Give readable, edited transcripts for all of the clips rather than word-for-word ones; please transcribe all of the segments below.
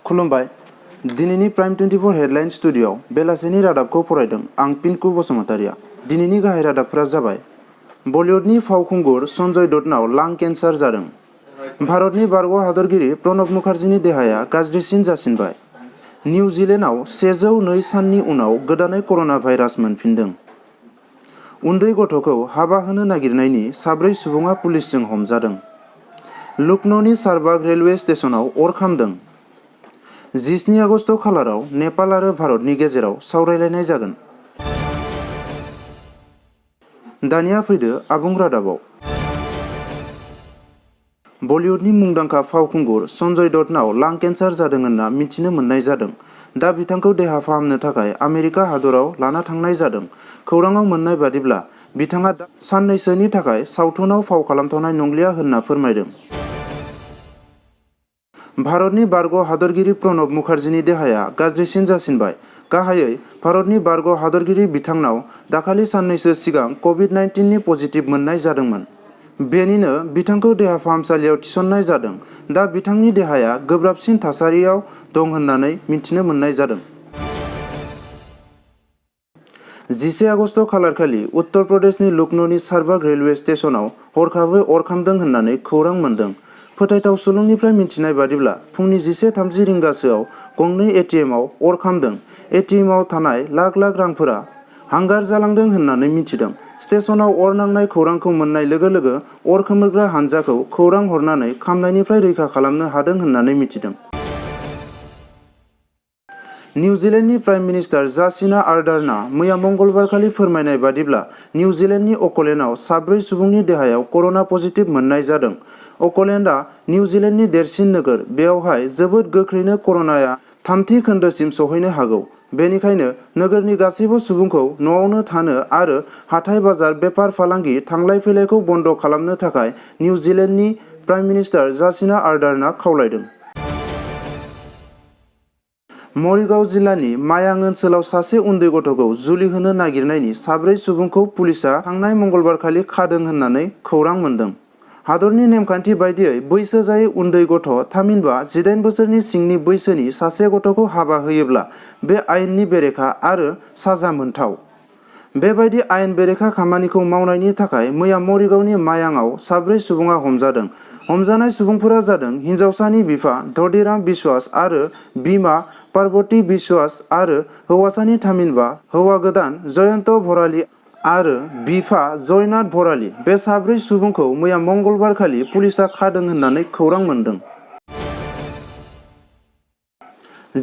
खुलुमबाय। दिनैनि prime 24 headline स्टुडिय'आव बेलासिनि रादाबखौ फरायदों आं पिंकु बसुमतारिया। दिनैनि गाहाय रादाबफोरा जाबाय बलिउडनि फावखुंगुर सन्जय दत्तनाव लां केन्सार जादों। भारतनि बारग' हादरगिरि प्रणब मुखार्जीनि देहाया गाज्रिसिन जासिनबाय। निउजिलेन्डआव 102 साननि उनाव गोदानै कर'ना भाइरास मोनफिनदों। उन्दै गथ'खौ हाबा होनो नागिरनायनि 4 सुबुङा पुलिसजों हमजादों। लखनौनि चारबाग रेलवे स्टेशनाव अर खामदों। 17 आगस्ट खालाराव नेपाल आरो भारतनि गेजेराव सावरायलायनाय जागोन। दानिया फैदो आबुं रादाबाव। बलिउडनि मुंदांखा फावखुंगुर सन्जय दत्तनाव लां केन्सार जादों होनना मिथिनो मोननाय जादों। दा बिथांखौ देहा फाहामनो थाखाय आमेरिका हादराव लाना थांनाय जादों। खौराङाव मोननाय बादिब्ला बिथाङा साननैसोनि थाखाय सावथुनाव फाव खालामथ'नाय नंलिया होनना फोरमायदों। भारतनि बारग' हादरगिरि प्रणब मुखार्जीनि देहाया गाज्रिसिन जासिनबाय। गाहायै भारतनि बारग' हादरगिरि बिथांनाव दाखालि साननैसो सिगां कभिड-19 पजिटिभ मोननाय जादोंमोन। बेनिनो बिथांखौ देहा फाहामसालियाव थिसननाय जादों। दा बिथांनि देहाया गोब्राबसिन थासारियाव दं होननानै मिथिनो मोननाय जादों। 11 आगस्ट खालारखालि उत्तर प्रदेशनि लखनौनि चारबाग रेलवे स्टेशनाव हरखाबै अर खामदों होननानै खौरां मोन्दों। फोथायथाव सुलुंनिफ्राय मिथिनाय बादिब्ला फुंनि 11:30 रिंगासोआव गंनै एटिएमआव अर खामदों। एटिएमआव थानाय लाख लाख रांफोरा हांगार जालांदों होननानै मिथिदों। स्टेशनाव अर नांनाय खौरांखौ मोननाय लोगो लोगो अर खोमोरग्रा हानजाखौ खौरां हरनानै खामनायनिफ्राय रैखा खालामनो हादों होननानै मिथिदों। निउजिलेन्डनि प्राइम मिनिस्टार जासिन्डा आर्डार्नआ मैया मंगलबारखालि फोरमायनाय बादिब्ला निउजिलेन्डनि अकलेन्डआव 4 सुबुंनि देहायाव कर'ना पजिटिभ मोननाय जादों। अकलेन्डआ निउजिलेन्डनि देरसिन नोगोर। बेवहाय जोबोद गोख्रैनो कर'नाया 3थि खोन्दोसिम सौहैनो हागौ। बेनिखायनो नोगोरनि गासैबो सुबुंखौ न'आवनो थानो आरो हाथाइ बाजार बेफार फालांगि थांलाय फैलायखौ बन्द खालामनो थाखाय निउजिलेन्डनि प्राइम मिनिस्टार जासिन्डा आर्डार्नआ खावलायदों। मरिगाव जिल्लानि मायां ओनसोलाव सासे उन्दै गथ'खौ जुलि होनो नागिरनायनि 4 सुबुंखौ पुलिसआ थांनाय मंगलबारखालि खादों होननानै खौरां मोन्दों। हादरनि नेमखान्थि बायदियै बैसो जायै उन्दै गथ' थामहिनबा 18 बोसोरनि सिंनि बैसोनि सासे गथ'खौ हाबा होयोब्ला बे आयेननि बेरेखा आरो साजा मोनथाव। बेबायदि आयेन बेरेखा खामानिखौ मावनायनि थाखाय मैया मरिगावनि मायांआव 4 सुबुङा हमजादों। हमजानाय सुबुंफोरा जादों हिन्जावसानि बिफा धोंडीराम बिश्वास आरो बिमा पार्वती बिश्वास आरो हौवासानि थामहिनबा हौवा गोदान जयन्त भराली आरो बिफा जयनाथ भराली। बे 4 सुबुंखौ मैया मंगलबारखालि पुलिसआ खादों होननानै खौरां मोन्दों।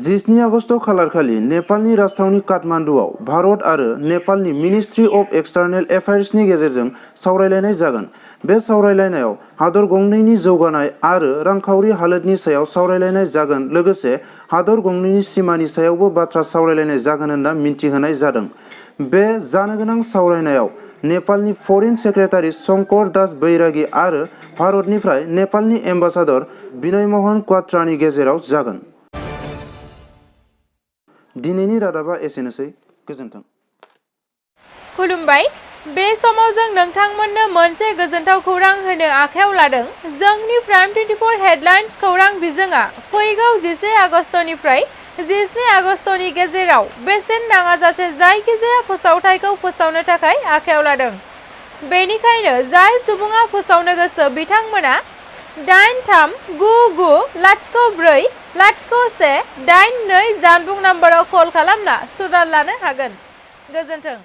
17 आगस्ट खालारखालि नेपालनि राजथावनि काठमान्डुआव भारत आरो नेपालनि मिनिस्ट्रि अफ एक्सटार्नेल एफेयार्सनि गेजेरजों सावरायलायनाय जागोन। बे सावरायलायनायाव हादर गंनैनि जौगानाय आरो रांखावरि हालोदनि सायाव सावरायलायनाय जागोन लोगोसे हादर गंनैनि सिमानि सायावबो बाथ्रा सावरायलायनाय जागोन होनना मिन्थिहोनाय जादों। बे जानो गोनां सावरायनायाव नेपालनि फरेन सेक्रेटारि शंकर दास बैरागी आरो भारतनिफ्राय नेपालनि एम्बासाडर बिनय मोहन क्वात्रानि गेजेराव जागोन। दिनैनि रादाबा एसेनोसै। गोजोन्थों। खुलुमबाय। बे समाव जों नोंथांमोननो मोनसे गोजोनथाव खौरां होनो आखायाव लादों। जोंनि प्राइम 24 हेडलाइन्स खौरां बिजोङा फैगौ 11 आगस्तनिफ्राय 17 आगस्तनि गेजेराव बेसेन नाङाजासे जायखिजाया फोसावथायखौ फोसावनो थाखाय आखायाव लादों। बेनिखायनो जाय सुबुङा फोसावनो गोसो बिथांमोना 8399040182 जानबुं नाम्बाराव कल खालामना सुलाद लानो हागोन। गोजोन्थों।